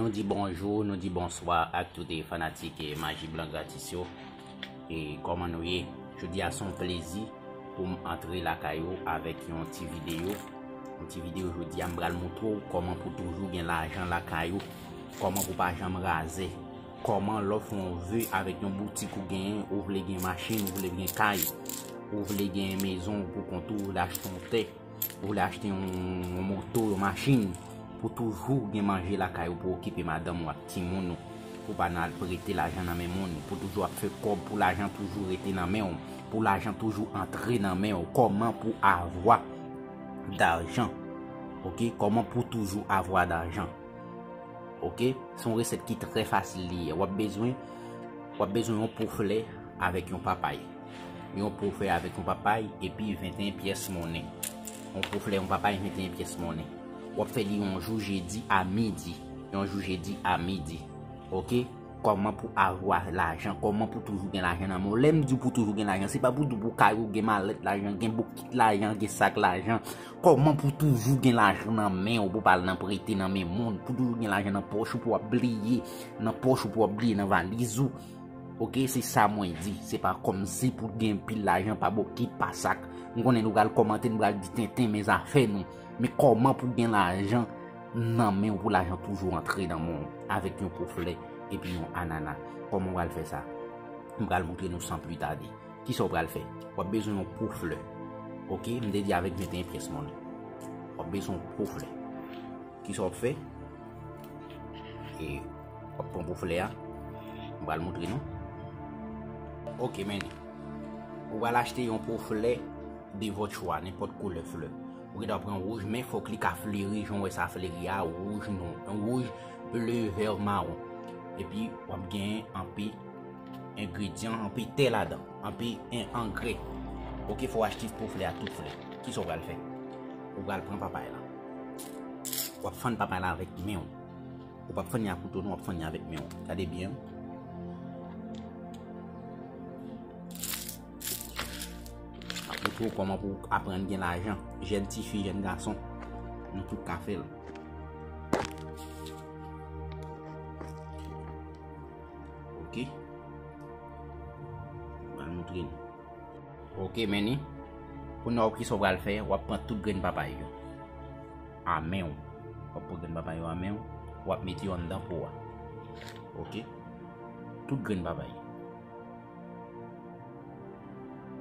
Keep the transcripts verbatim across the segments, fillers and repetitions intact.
Nou di bonjou, nou di bonswa ak tout fanatik Maji Blan Gratis yo. E kòman nou ye? Jodi a se yon plezi pou m antre lakay ou avèk yon ti videyo. Yon ti videyo jodi a m pral montre w kòman pou toujou gen lajan lakay ou, kòman pou pa janm razè, kòman lè w fè yon ve avèk yon boutik ou genyen, ou vle gen machin, ou vle gen kay, ou vle gen mezon pou kont ou, ou vle achte yon tè, ou vle achte yon, yon moto, yon machin, pou toujou gen manje lakay ou, pou okipe madanm ou ak timoun ou, pou pa nan al prete lajan nan men moun, pou toujou ap fè kòb, pou lajan toujou rete nan men w, pou lajan toujou antre nan men w. Kòman pou avwa dajan? Oke, kòman pou toujou avwa dajan? Oke, se yon resèt ki trè fasil li ye. W ap bezwen, w ap bezwen yon po flè avèk yon papay. Yon po flè avèk yon papay epi venteyen pyès monnen. Yon po flè, yon papay, venteyen pyès monnen. W ap fè li yon jou jedi a midi. Yon jou jedi a midi. Oke? Kòman pou avwa lajan? Kòman pou toujou gen lajan nan men w? Lè m di w pou toujou gen lajan, se pa pou di w pou kay ou gen malèt lajan, gen bokit lajan, gen sak lajan. Kòman pou toujou gen lajan nan men w, pou pa al nan prete nan men moun, pou toujou gen lajan nan pòch ou, pou w ap bliye nan pòch ou, pou w ap bliye nan valiz ou. Oke, se sa mwen di. Se pa kòmsi pou gen pil lajan, pa bokit, pa sak. M konnen nou pral kòmante, nou pral di tenten, men zafè nou. Men kòman pou gen lajan nan men w, pou lajan toujou antre nan men w avèk yon po flè epi yon anana? Kòman w pral fè sa? M pral montre nou san pli tade. Kisa w pral fè? W ap bezwen yon po flè. Oke, m te di avèk venteyen pyès monnen. W ap bezwen yon po flè. Kisa w ap fè? E w ap pran po flè a. M pral montre nou. Oke, men li. Ou pral achte yon po flè de vòt chwa, nenpòt koulè flè. Ou gentan pran wouj, men fòk li ka fleri, jan w wè sa fleri a, wouj, non, wouj, ble, vè, mawon. Epi, w ap genyen anpe engredyan, anpe tè ladan, anpe en-, angrè. Oke, fò w achte po flè a, tout flè. Kisa w pral fè? Ou pral pran papay la. W ap fann papay la avèk men w. Ou p ap fann li ak kouto, non, w ap fann li avèk men w. Gade byen. M ap montre w kòman pou w aprann gen lajan. Jèn tifi, jèn gason, nou tout ka fè l. Oke. M pral montre nou. Oke, men ni. Kounye a, w ap, kisa w pral fè? W ap pran tout grenn papay yo a men w. W ap pran grenn papay yo a men w. W ap mete yo anndan po a. Oke. Tout grenn papay.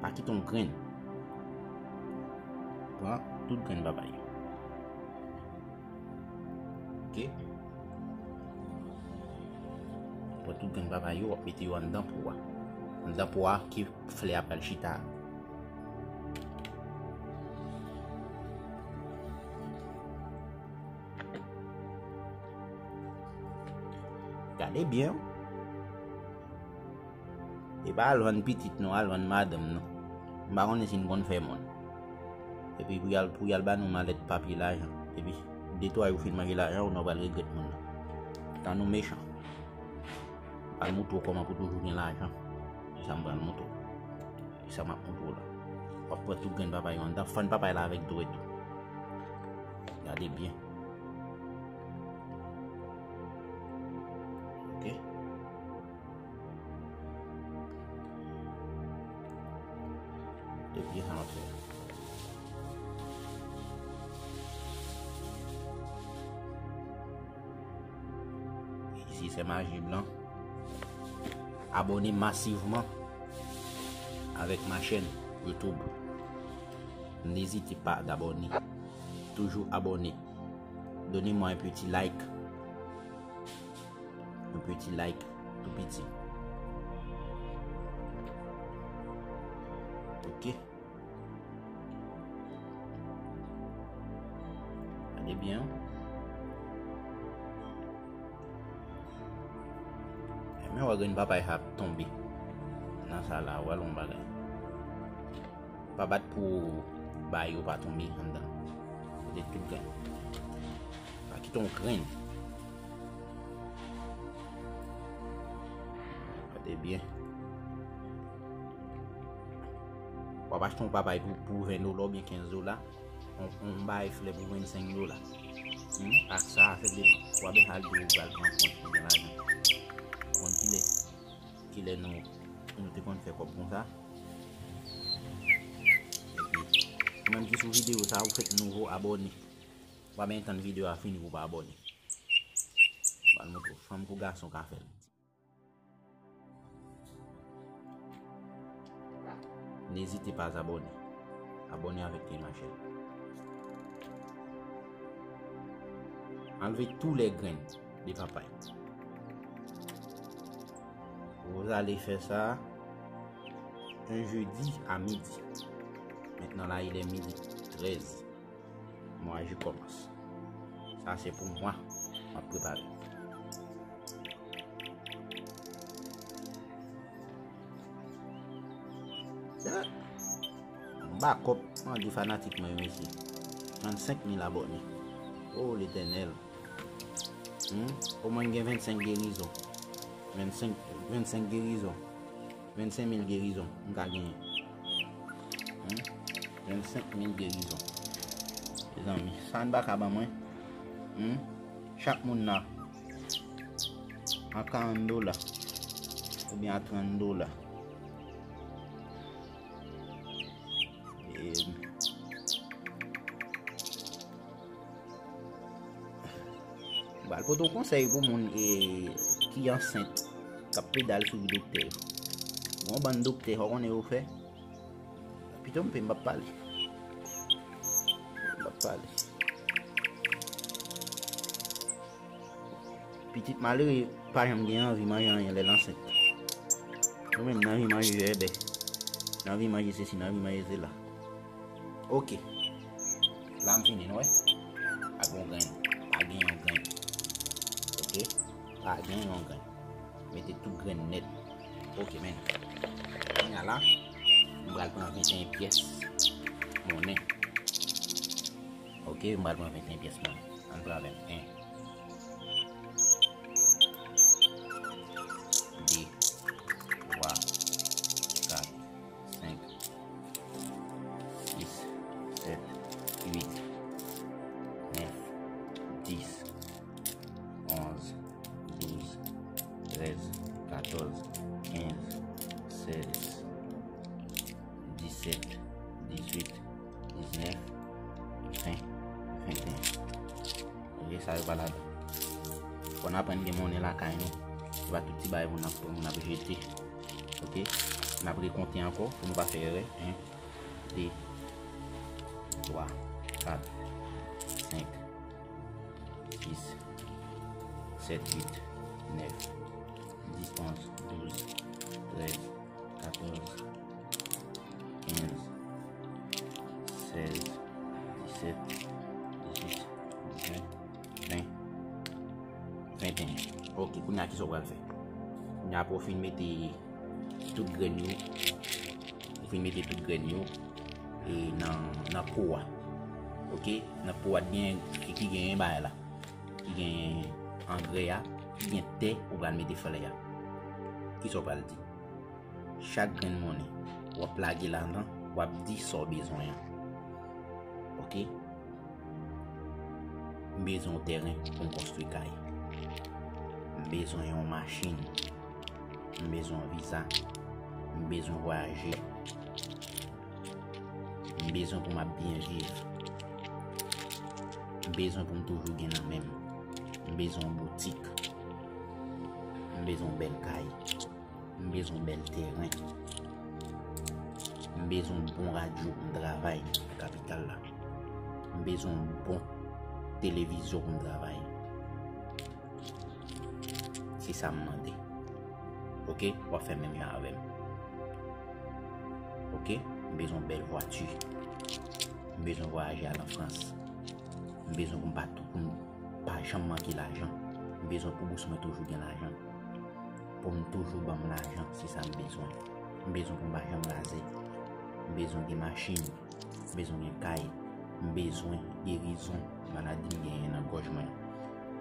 Pa kite yon grenn. Pran tout grenn papay yo. Oke. Pran tout grenn papay yo, w ap mete yo anndan po a. Anndan po a ke flè a pral chita a. Gade byen. E pa al vann pitit nou, al vann madanm nou. M pa konnen si n konn fè moun. Epi pou y al, pou y al ba nou malèt papye lajan. Epi de twa jou fin manje lajan, ou nan pral regrèt moun nan. Tan nou mechan. Pral montre w kòman pou toujou gen lajan. Se sa m pral montre w. Se sa m ap montre w la. W ap pran tout grenn papay yo anndan. Fann papay la avèk dwèt ou. Gade byen. Oke. Epi sa m ap fè. Isi se Maji Blan. Abòne masivman avèk ma chaîne YouTube. N'hésitez pas d'abonner. Toujours abonné. Donnez-moi un petit like. Un petit like tout piti. Oke. Gade byen. Men wè grenn papay sa ap tonbe nan sa la, wè l yon bagay. Pa bat pou bay yo pa tonbe anndan. Kote tout grenn. Pa kite yon grenn. Gade byen. W ap achte yon papay pou, pou ven dola oubyen kenz dola. Yon, yon bay flè pou vennsenk dola. Ak sa, afè de w ap al di w pral pran kont pou gen lajan. Ou konn kilè, kilè nou, nou te konn fè kòb konsa. Epi, ou menm ki sou videyo sa, ou fèk nouvo abòne. Ou pa menm tann videyo a fini pou w pa abòne. Pral montre w fanm kou gason ka fè l. N'hésitez pas à abonner. Abonné avec tes machètes. Enlevez tous les graines de papaye. Vous allez faire ça un jeudi à midi. Maintenant là, il est midi treize. Mwen aji kòmans. Sa se pou mwen. M ap prepare. Sa, m ba kòb mande fanatik mwen yo, mesye. Trannsenk mil abòne. O Letènèl. Hmm? Omwen m gen vennsenk gerizon. Vennsenk, vennsenk gerizon. Vennsenk mil gerizon m ka genyen. Hmm? Vennsenk mil gerizon. Mezanmi, sa n pa ka ban mwen. Hmm? Chak moun la, a karant dola, oubyen a trant dola. E, M pral pote yon konsèy pou moun, e, ki ansent, k ap plede al sou doktè yo. Gon bann doktè, fò konnen yo fè. Pito m pe m p ap pale. M p ap pale. Pitit malere pa janm gen anvi manje anyen lè l ansent. Nou menm, n anvi manje jèbè. N anvi manje sesi, n anvi manje sela. Ok. La m fini, nou wè. Pa gen yon grenn. Pa gen yon grenn. Ok. Pa gen yon grenn. Mete tout grenn nèt. Ok, men. Kounye a la, m pral pran venteyen pyès monnen. Ok, m pral pran venteyen pyès monnen. Ann pran avè m. En. De. Twa. Kat. Senk. Sis. Sèt. Uit. Nèf. Dis. Onz. Douz. Trèz. Katòz. Kenz. Sèz. Disèt. Dizuit. Diznèf. Ven. Venteyen. Ok, sa yo pa ladan. Fò n aprann gen monnen lakay nou. Se pa tout ti bagay pou n ap pran, pou n ap jete. Ok? N ap rekonte ankò pou nou pa fè erè. En, de, twa, kat, senk, sis, sèt, uit, nèf, dis, onz, douz, trèz, katòz, kenz, sèz, disèt, dizuit, diznèf, ven, venteyen. Ok, kounye a kisa w pral fè? Kounye a apre w fin mete tout grenn yo, ou fin mete tout grenn yo, e nan, nan po a. Ok? Nan po a gen, ki, ki genyen bagay la. Ki genyen angrè a, ki gen tè ou pral mete flè a. Kisa w pral di? Chak grenn monnen w ap lage ladan, w ap di sa w bezwen an. Ok? M bezwen yon tèren pou m konstwi kay. M bezwen yon machin. M bezwen yon viza. M bezwen vwayaje. M bezwen pou m ap byen viv. M bezwen pou m toujou gen nan men m. M bezwen yon boutik. M bezwen yon bèl kay. M bezwen yon bèl tèren. M bezwen yon bon radyo pou m travay nan kapital la. M bezwen yon bon televizyon pou m travay. Se sa m mande. Ok? W ap fè menm jan avè m. Ok? M bezwen yon bèl vwati. M bezwen vwayaje al an Frans. M bezwen pou m pa tou, pou m pa janm manke lajan. M bezwen pou bous mwen toujou gen lajan. Pou m toujou ban m lajan, se sa m bezwen. M bezwen pou m pa janm raze. M bezwen gen machin. M bezwen gen kay. M bezwen gerizon maladi m genyen nan gòj mwen.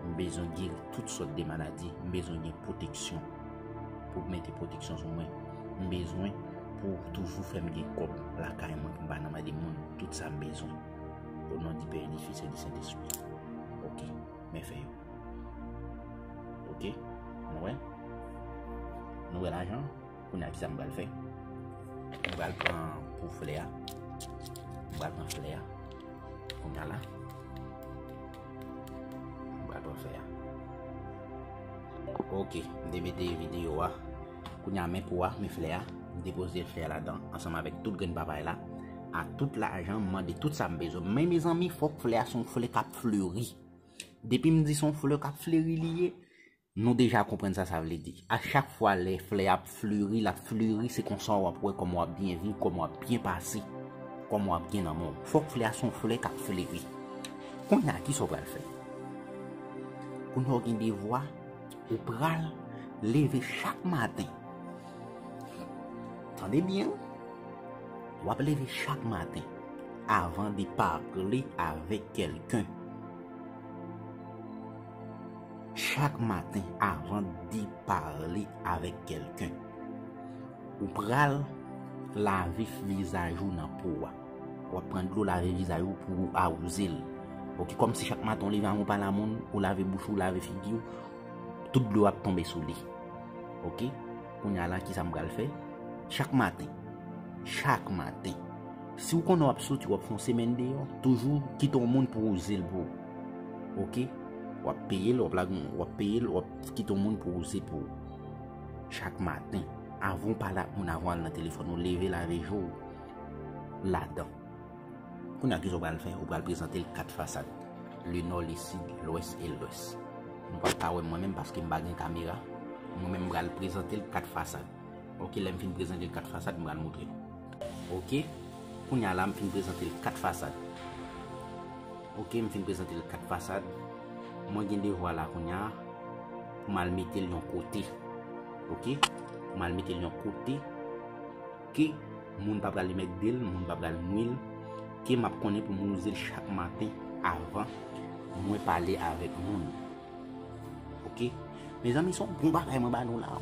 M bezwen geri tout sòt de maladi. M bezwen gen pwoteksyon pou mete pwoteksyon sou mwen. M bezwen pou toujou fè m gen kòb lakay mwen pou m pa nan mande moun tout sa m bezwen. O non di Pè, di Fis e di Sentespri. Ok, men fè yo. Ok, nou wè? Nou wè lajan? Kounye a, kisa m pral fè? M pral pran pou flè a. M pral pran flè a. Kounye a la, m pral pran flè a. Ok, m te mete videyo a. Kounye a, men pou a, men flè a. M depoze flè a ladan, ansanm avèk tout grenn papay la. A tout lajan, m mande tout sa m bezwen. Men, mezanmi, fòk flè a se yon flè k ap fleri. Depi m di se yon flè k ap fleri li ye, nou deja konprann sa sa vle di. A chak fwa lè flè ap fleri, l ap fleri, se konsa w ap wè kòman w ap byen viv, kòman w ap byen pase, kòman w ap gen nan men w. Fòk flè a se yon flè k ap fleri. Kounye a, kisa w pral fè? Kounye a, w gen devwa, ou pral leve chak maten. Tande byen, wi. W ap leve chak maten avan de pale avèk kèlken. Chak maten avan de pale avèk kèlken, ou pral lave vizaj ou nan po a. W ap pran dlo lave vizaj ou pou ou awouze l. Ok, kòmsi chak maten w leve avan w pale a moun, ou lave bouch ou, ou lave figi w, tout dlo ap tonbe sou li. Ok? Kounye a la, kisa m pral fè? Chak maten. Chak maten. Si w konnen w ap soti, w ap fè yon semèn deyò, toujou kite yon moun pou wouze l pou ou. Ok? W ap peye l, w ap lage, w ap peye l, w ap kite yon moun pou wouze pou ou. Chak maten. Avan w pale ak moun, avan w al nan telefòn, ou leve lave je w ladan. Kounye a, kisa w pral fè? Ou pral prezante l kat fasad. Le nò, le sid, lwès e lwès. Nou p ap ka wè mwen menm paske m pa gen kamera. Mwen menm, m pral prezante l kat fasad. Ok, lè m fin prezante l kat fasad, m pral montre nou. Ok, kounye a la, m fin prezante l kat fasad. Ok, m fin prezante l kat fasad. Mwen gen devwa la kounye a pou m al mete l yon kote. Ok, pou m al mete l yon kote ke moun pa pral emègde l, moun pa pral nwi l, ke m ap konnen pou m wouze l chak maten avan mwen pale avèk moun. Ok? Mezanmi, se yon bon bagay mwen ba nou la.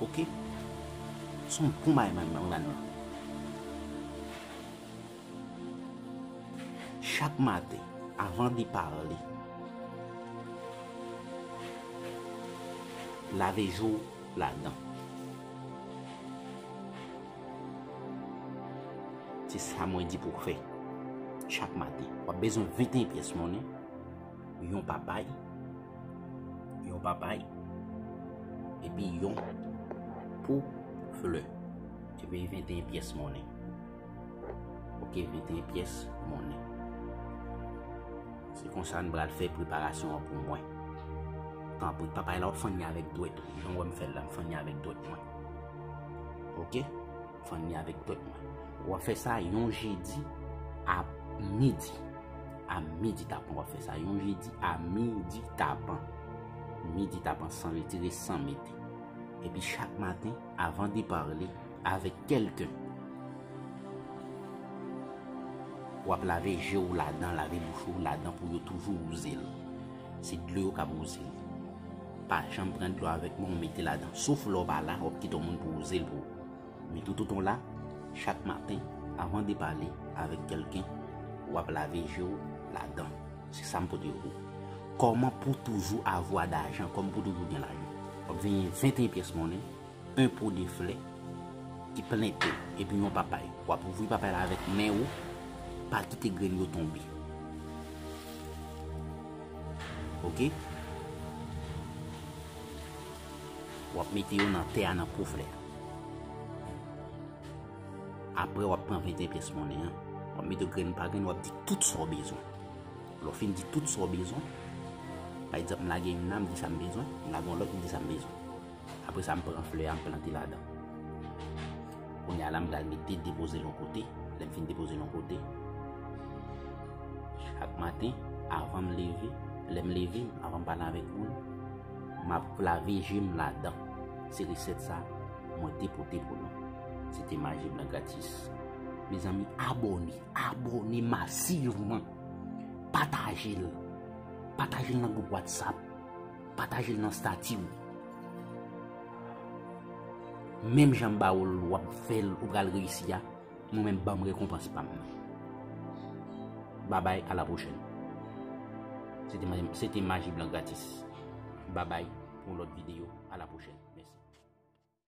Ok? Se yon bon bagay mwen ba nou la. Chak maten, avan de pale, lave je w ladan. Se sa mwen di pou w fè chak maten. W ap bezwen venteyen pyès monnen, yon papay, yon papay, epi yon pou flè. Epi venteyen pyès monnen. Ok, venteyen pyès monnen. Se konsa n pral fè preparasyon an pou mwen. Tanpri, papay la, w ap fann li avèk dwèt ou. Jan w wè m fè l la, m fann li avèk dwèt mwen. Ok? M fann li avèk dwèt mwen. W ap fè sa yon jedi a midi. A midi tapan, w ap fè sa yon jedi a midi tapan. Midi tapan, san retire, san mete. Epi chak maten, avan de pale avèk kèlken, w ap lave je w ladan, lave bouch ou ladan pou yo toujou wouze l. Se dlo yo k ap wouze l. Pa janm pran dlo avèk men w mete ladan. Sof lè w pa la, w ap kite yon moun pou wouze l pou ou. Men toutotan w la, chak maten, avan de pale avèk kèlken, w ap lave je w ladan. Se sa m pote yo pou ou. Kòman pou toujou avwa dajan, kòman pou toujou gen lajan. W ap venyen venteyen pyès monnen, yon po de flè ki plen po, epi yon papay. W ap ouvri papay la avèk men ou, pa kite grenn yo tonbe. Ok? W ap mete yo nan tè a, nan po flè a. Apre, w ap pran venteyen pyès monnen an. W ap mete grenn pa grenn, w ap di tout sa w bezwen. Lè w fin di tout sa w bezwen, pa egzanp, m lage youn nan, m di sa m bezwen, m lage yon lòt, m di sa m bezwen. Apre sa, m pran flè a, m plante ladan. Kounye a la, m pral mete, depoze l yon kote. Lè m fin depoze l yon kote, chak maten, avan m leve, lè m leve, avan m pale avèk moun, m ap lave je m ladan. Se resèt sa mwen te pote pou nou. Se te maji blan gratis. Mezanmi, abòne, abòne masivman. Pataje l. Pataje l nan gwoup WhatsApp. Pataje l nan estati w. Menm jan m ba ou l, w ap fè l, ou pral reyisi a. Mwen menm, ban m rekonpans pa m nan. Babay, a la pwochèn. Se te ma- se te Maji Blan Gratis. Babay, pou lòt videyo, a la pwochèn.